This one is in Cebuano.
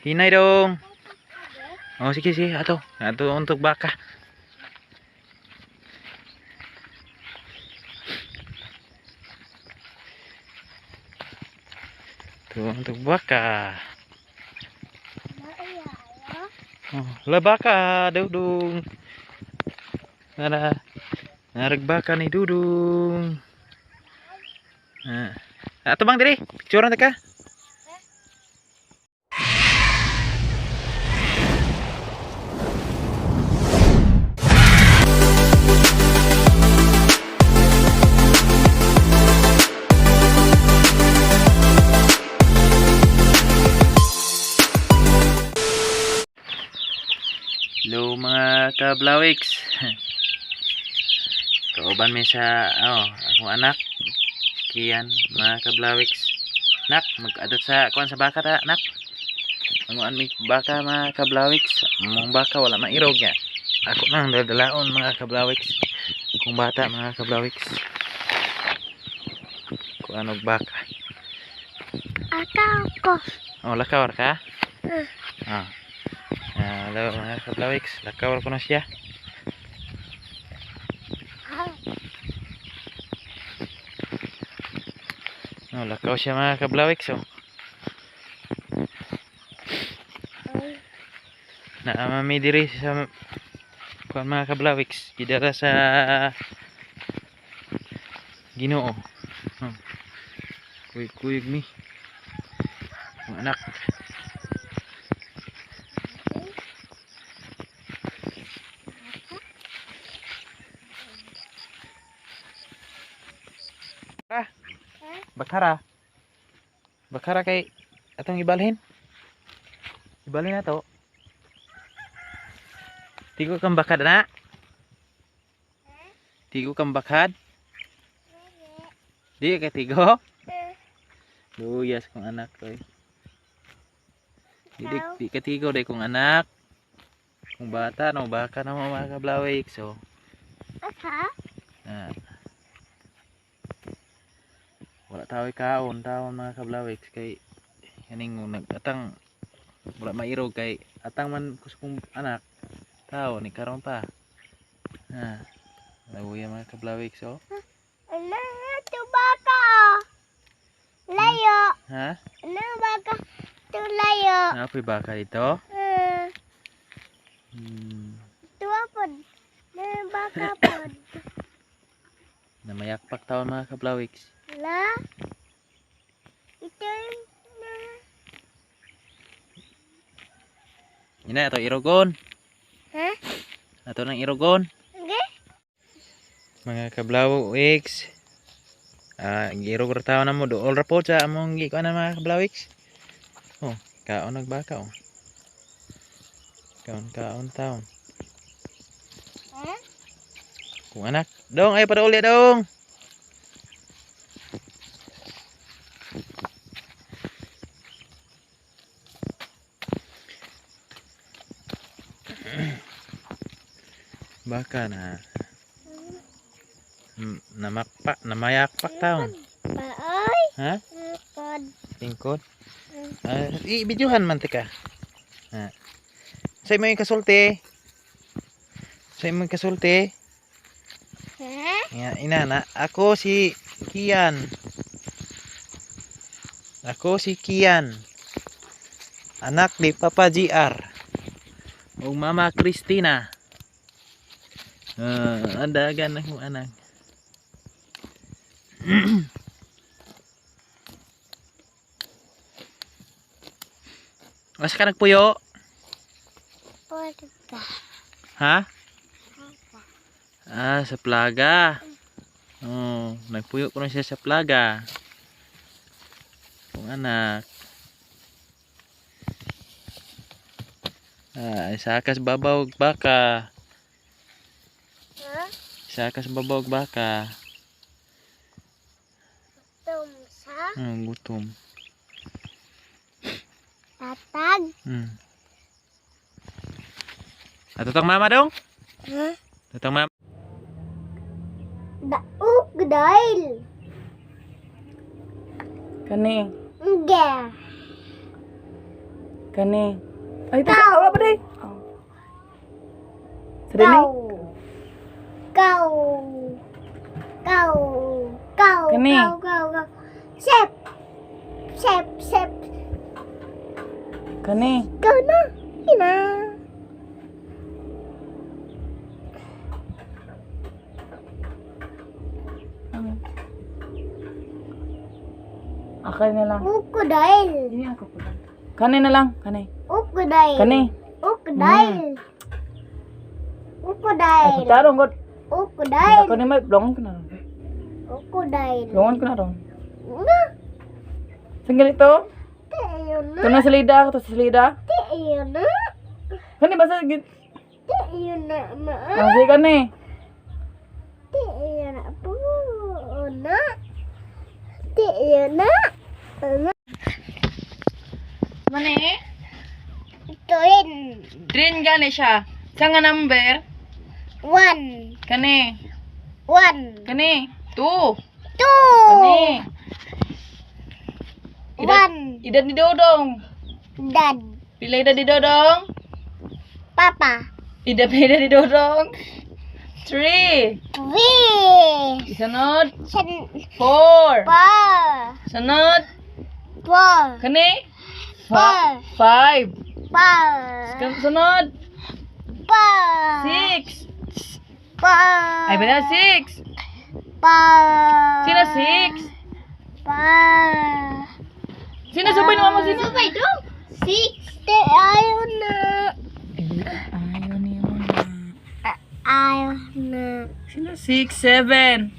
Hinay dong. Oh, sige sige ato. Ato untuk baka. Tu untuk baka. Oh, la baka Dudung. Nara narag baka ni Dudung. Ah. Ato bang diri? Picturean ta ka? Hello mga kablawiks. Kauban mi sa oh, akong anak Kian, mga kablawiks. Nak, mag-adot sa kuan sa baka ta, nak. Manguan mi baka, mga kablawiks. Mong baka wala mairog ya. Ako nang dadalaon, mga kablawiks. Kung bata, mga kablawiks. Kuan og baka. Akaw ko. Oh, lakaw ra ka? Hmm. Ah. Ah, hello mga kablawiks, lakaw ra ko na siya. Oh, lakaw siya, mga kablawiks, oh. Naamami diri sa kuan, mga kablawiks, gidara sa Ginoo. Oh. Kuyog-kuyog mi. Mga anak. Ah. Bakara. Bakara kay atong ibalhin. Ibalhin na to. Tigo kang bakad na. Tigo kang bakad. Di ka tigo. Luyas kong anak oy. Di, di, di ka tigo day kong anak. Kung bata no baka na mo, mga kablawik, so. Asa? Ah. Wala tao'y kaon taon, mga kablawik, kay kaning nag atang wala mairog kay atang man kus kong anak tao ni karon pa. Ha. Labuya, mga kablawik, so. Ano ito baka? Layo. Ha? Ano baka? Ito layo. Naapoy baka dito? Ito po. Ano baka po? Namayakpak taon, mga kablawiks. La. Ito na. Ina ato irogon. Ha? Ato nang irogon. Okay? Mga kablawiks. Ah, giirog ra taon na mo dool ra po sa among gikuan na, mga kablawiks. Oh, kaon nagbaka oh. Kaon kaon taon. Ha? Kung anak, dong ay paduol ya dong. Baka na. Namakpak, namayakpak taon. Paoy. Ha? Likod. Lingkod. Ah, i-videohan man tika. Ha. Sa imo yung kasulti. Sa imo yung kasulti. Ha? Nga, ina na, ako si Kian. Ako si Kian. Anak ni Papa GR. O Mama Christina. Ah, andagan akong anak. Asa ka nagpuyo? Porta. Ha? Ah, sa plaga. Oh, nagpuyo ko na siya sa plaga. Kung anak. Ah, isa kas babaw og baka. Ha? Isa kas babaw og baka. Tumsa. Gutom. Tatag. Ato tang mama dong? Ha? Ato tang mama. Daog dahil. Kani. Nga. Kani. Ay, ito sa awa pa day. Oh. Sa dini? Cow. Cow. Cow. Cow. Kani. Cow, cow, cow. Sep. Sep, sep. Kani. Cow na. Ina. Akay na lang. Crocodile. Dini ako po. Kani na lang. Kani. Crocodile. Kani. Crocodile. Ay, Crocodile. tarong god. Crocodile. Ako ni may blongon ko na ron. Crocodile. Blongon ko na ron. Na. Saan ganito? Tayo na. Ito na sa lida. Ito sa lida. Tayo na. Kani basta git. Tayo na. Ma. Ah, sige kani. Tayo na po. Na. Tayo na. Na. Mani? Twin. Train gani siya. Sa nga number? One. Kani. One. Kani. Two. Two. Kani. Edad, One. edad ni Dodong. Dad. Pila edad ni Dodong? Papa. Edad pila ni Dodong? Three. Three. Isunod. Sen. Four. Four. Sunod. Four. Kani? Four. Five. Four. Sunod. Four. Six. Four. Ay, ba six? Four. Sino six? Four. Sino sabay ni mama sino? Sabay dong. Six. Te, ayaw na. Ayaw niyo na. Ayaw na. Sino six, seven?